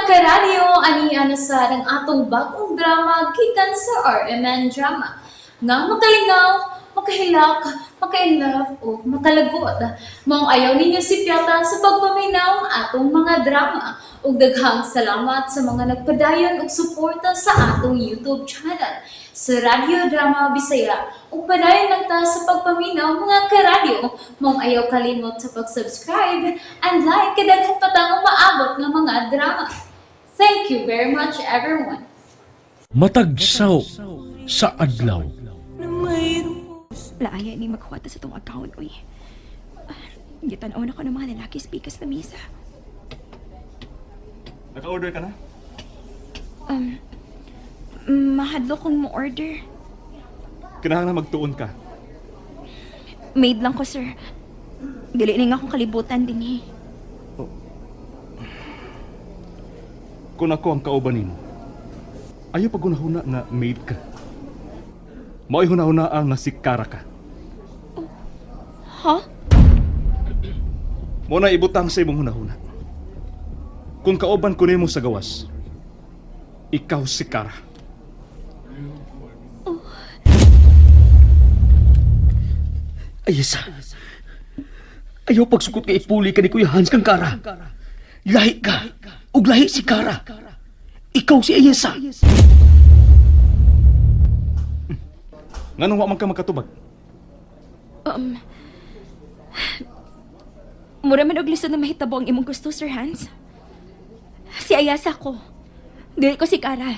Karadyo, ani na sa ang atong bagong drama gikan sa RMN Drama. Nga makalingaw, makahilak, maka-inlove o makalagot. Maong ayaw ninyo sipyata sa pagpaminaw ang atong mga drama. Ug daghang salamat sa mga nagpadayon og suporta sa atong YouTube channel sa Radyo Drama Bisaya. Ug padayon lang ta sa pagpaminaw, mga karadyo. Maong ayaw kalimot sa pag-subscribe and like kay daghan pa tang umaabot nga mga drama. Thank you very much, everyone. Matag saw sa adlaw. Laaya ni maghuwata sa tong account, uy. Gitanaw na ko ng mga lalaki sa pikas na misa. Naka-order ka na? Mahadlo kong mo-order. Kinahanglan magtuon ka. Maid lang ko, sir. Dili ni nga akong kalibutan din eh. Kung ako ang kauban nimo, ayaw pagunahuna nga maid ka. Mao'y hunahuna ang nga si Kara ka. Ha? Mo na ibutang sa imong hunahuna. Kung kauban ko nimo sa gawas, ikaw si Kara. Ayesa. Ayaw pagsukot nga ipuli ka ni Kuya Hans kang Kara. Lahi ka. Ug lahi si Kara. Ikaw si Ayesa. Nganong wa man ka makatubag? Mura man og lisod na mahitabo ang imong gusto, Sir Hans. Si Ayasa ko. Dili ko si Kara.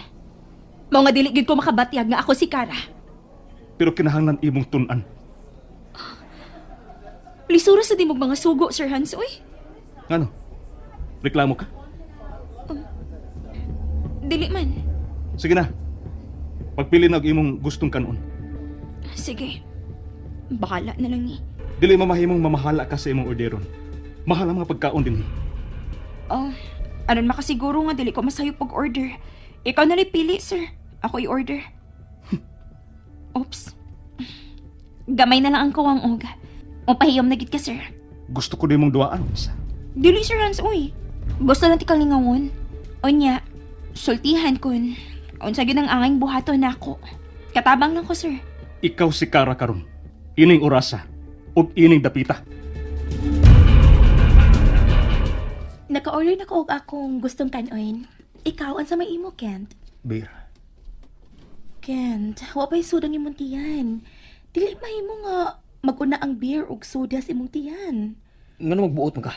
Mao nga dili gyud ko makabatyag nga ako si Kara. Pero kinahanglan imong tun-an. Lisura sa dimog mga sugo, Sir Hans, uy. Ngano? Reklamo ka? Dili man. Sige na. Pagpili na og imong gustong kanon. Sige. Bahala na lang ni. Dili mamahimong mamahala ka sa imong orderon. Mahal ang mga pagkaon dinhi. Oh, aron makasiguro nga dili ko masayop pag-order. Ikaw na lang pili, sir. Ako i-order. Oops. Gamay na lang ang kuwang og. O pahiyom na gid ka, sir. Gusto ko nimong duwaan sa. Dili, Sir Hans, uy. Gusto lang ti kalingawon. Unya, sultihan kun. Unsa gyud ang angay buhaton nako. Katabang lang ko, sir. Ikaw si Kara karon. Ining orasa ug ining dapita. Naka-order na ko og akong gustong kanoin. Ikaw, unsa may imo, Kent? Beer. Kent, wa pa'y soda ni imong tiyan. Dili mahimo nga maguna ang beer ug soda sa imong tiyan. Ngano magbuot man ka?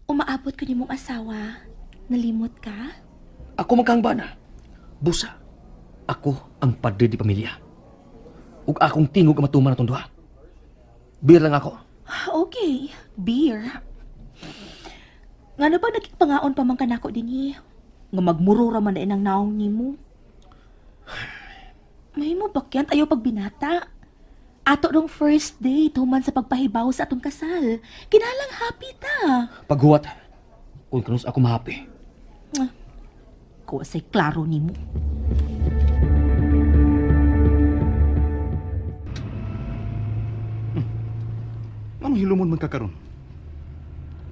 Umaabot ko nimong asawa. Nalimot ka? Ako man kang bana. Busa. Ako ang padre di pamilya. Ug akong tingog ang matuman atong duha. Beer lang ako. Okay, beer. Ngano ba nagpangaon pa man kanako dinhi? Nga magmuro ra man na inang naong nimo. Mahimo ba, Kent? Ayaw pagbinata. Ato dong first date human sa pagpahibaw sa atong kasal. Kinalang happy ta. Paghuwat. Kung kanus ako mahapi. Ko say klaro nimo. Anong hilumon man ka karon?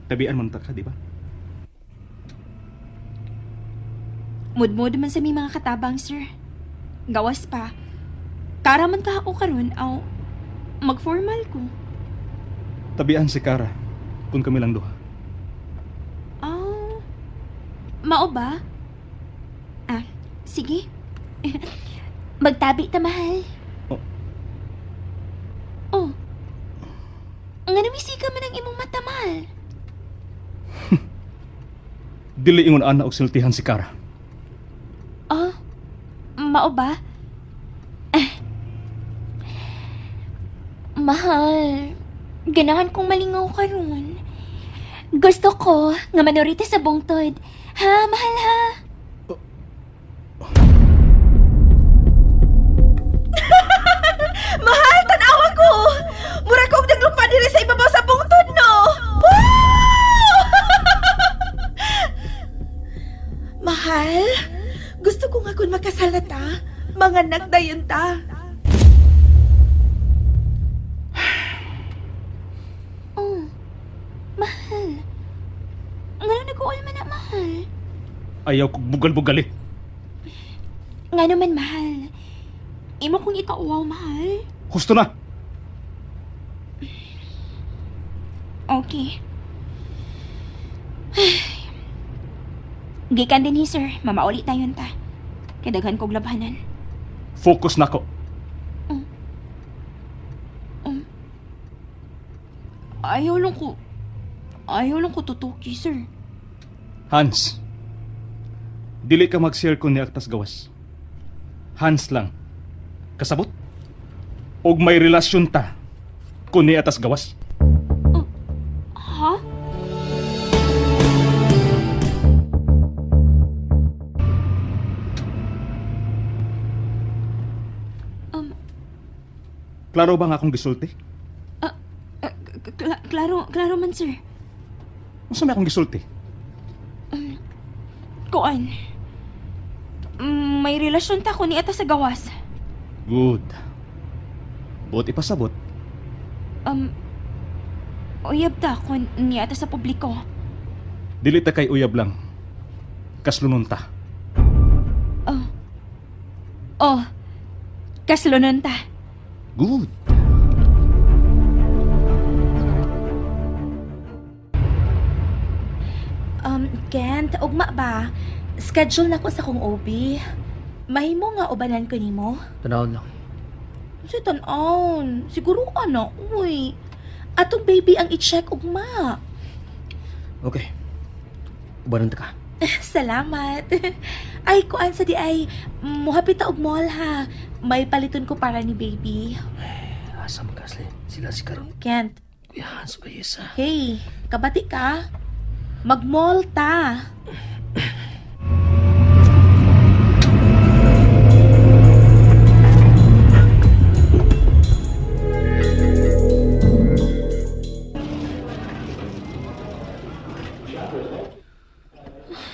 Tabian man ta ka, di ba? Mudmod man sa may mga katabang, sir. Gawas pa. Kara man ka ako karon aw mag-formal ko. Tabian si Kara kung kami lang duha. Ah, mao ba? Ah, sige. Magtabi ta, mahal. Oh. Oh. Nga namisika man ang imong mata, mahal. Dili ingon ana og sultihan si Kara. Ah, mao ba? Mahal, ganahan kong malingaw karon. Gusto ko nga manorita sa bungtod. Ha, mahal ha? Mahal, tanawa ko! Mura kong naglupa diri sa ibabaw sa bungtod, no? Woo! Mahal, gusto ko nga kung makasal na ta. Manganak dayon ta. Oh, mahal. Nga nag-uol man na, mahal. Ayaw kog bugal-bugali. Nga naman, mahal. Imo kong ikauwaw, mahal. Husto na. Okay. Gikan din ni sir. Mamauli tayon ta. Kay daghan kog labhanan. Focus na ko. Ayaw lang ko tutuki, sir. Hans. Dili ka mag-share kung niagtas gawas. Hans lang. Kasabot? Og may relasyon ta kung niatas gawas. Ha? Klaro ba nga akong gisulti? Klaro, klaro man, sir. Unsa may akong gisulti? Kuan. May relasyon ta ko ni ata sa gawas. Good. Buot ipasabot. Uyab ta ko ni ata sa publiko. Dili ta kay uyab lang. Kaslunon ta. Oh, kaslonon ta. Good. Kent, ugma ba? Schedule na ko sa kong OB. Mahimo nga ubanan ko nimo? Tanawon lang. Sa tan-on. Siguro ano, uy. Atong baby ang i-check ugma. Okay. Ubanon ta ka. Salamat. Ay, kuan sa di ay, muhapit ta og mall ha. May paliton ko para ni baby. Asa man ka, Ashley? Sila si Karon. Kent, Kuya Hans, Ayesa. hey, kabati ka. Mag-mall ta.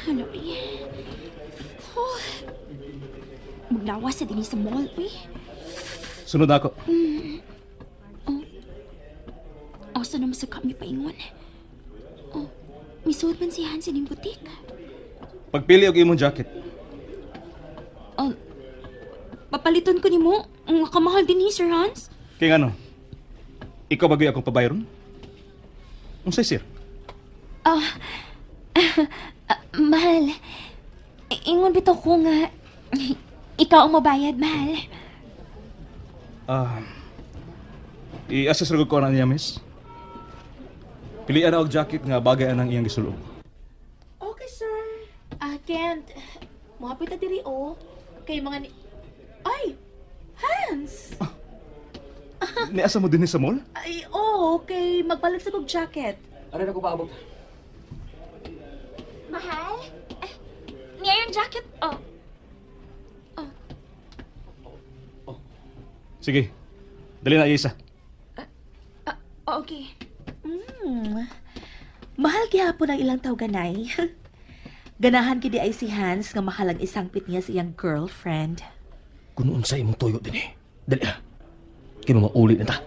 Ano, eh? Oh. Maglawas sa dinhi sa mall, uy. Sunod ako. Asa naman sa kami paingon. Oh, misuod man si Hans ining butik. Pagpili og imong jacket. Oh, papaliton ko nimo. Ang kamahal din ni Sir Hans. Kay ngano? Ikaw bagoy akong pabayron? Unsay sir? Ah, mahal. Ingon bitaw ko nga ikaw ang mabayad, mahal. Ah. I-assess ra gud ko na niya, miss. Pilian na og jacket nga bagay anang iyang gisulog. Okay, sir. Ah, Kent, muhapit ta diri oh. Kay mga ni... Ay! Hans! Niasa mo dinhi sa mall? Ay, oh, okay. Magpalit sa kog jacket. Ano na ko paabot? Mahal? Eh, niya yung jacket. Oh, Sige. Dali na isa. okay. Mahal gihapon ang ilang tawganay. Ganahan gid ay si Hans nga mahal ang isangpit niya sa iyang girlfriend. Kung unsa imong tuyo din eh. Dali ah. Kay mamauli na ta.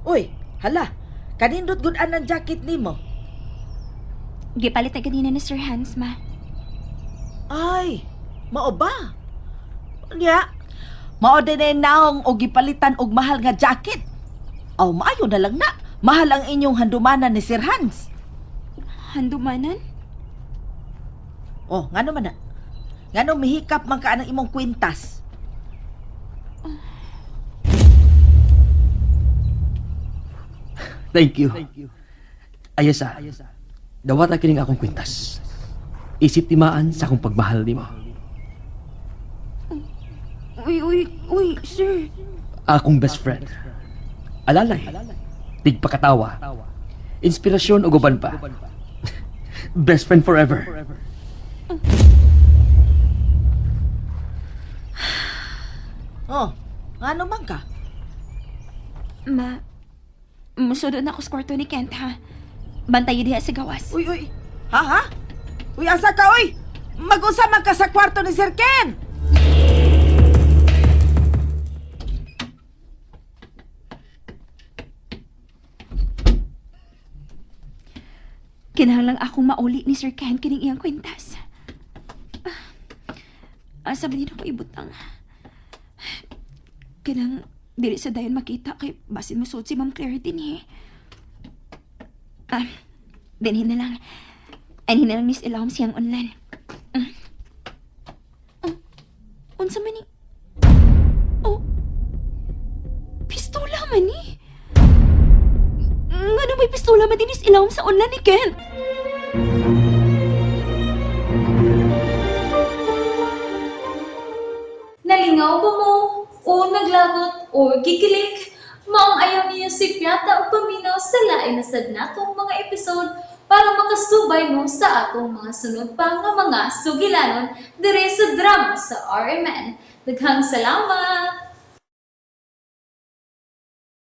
Uy, hala. Kanindot gud ang jacket nimo. Gipalit na ganina ni Sir Hans, ma. Ay, mao ba? Nya, mao din ay naong og gipalitan og mahal nga jacket. Aw, maayo na lang na. Mahal ang inyong handumanan ni Sir Hans. Handumanan? Oh, ngano man na? Ngano mihikap man ka anang imong kwintas? Thank you. Ayesa. Dawata kining akong kwintas. Isip timaan sa akong pagmahal nimo. Uy, uy, uy, sir. Akong best friend. Alalay. Tigpakatawa. Inspirasyon o uban pa. Best friend forever. Oh, ngano man ka? Ma, musunod na ako sa kwarto ni Kent, ha? Bantayo diha sa gawas. Uy, uy. Ha ha? Uy, asa ka uy? Mag-usa man ka sa kwarto ni Sir Ken. Kinahanglang akong mauli ni Sir Ken kining iyang kwintas. Ah, asa ba din ako ibutang? Kanang dili sa dayon makita kay basin mo si Ma'am Claire din eh. Ah, dinhin na lang. Anhin na lang ni Ilawom siyang online. Oh, unsa man ni? Oh, pistola man ni. Ngano may pistola man din is ilawom sa online ni Ken? Nalingaw ba mo? O naglagot o gikilik? Maong ayaw niyo si Piata o paminaw sa lain na sad natong mga episode para makasubay mo sa atong mga sunod pa nga mga sugilanon dire sa drama sa RMN. Daghang salamat!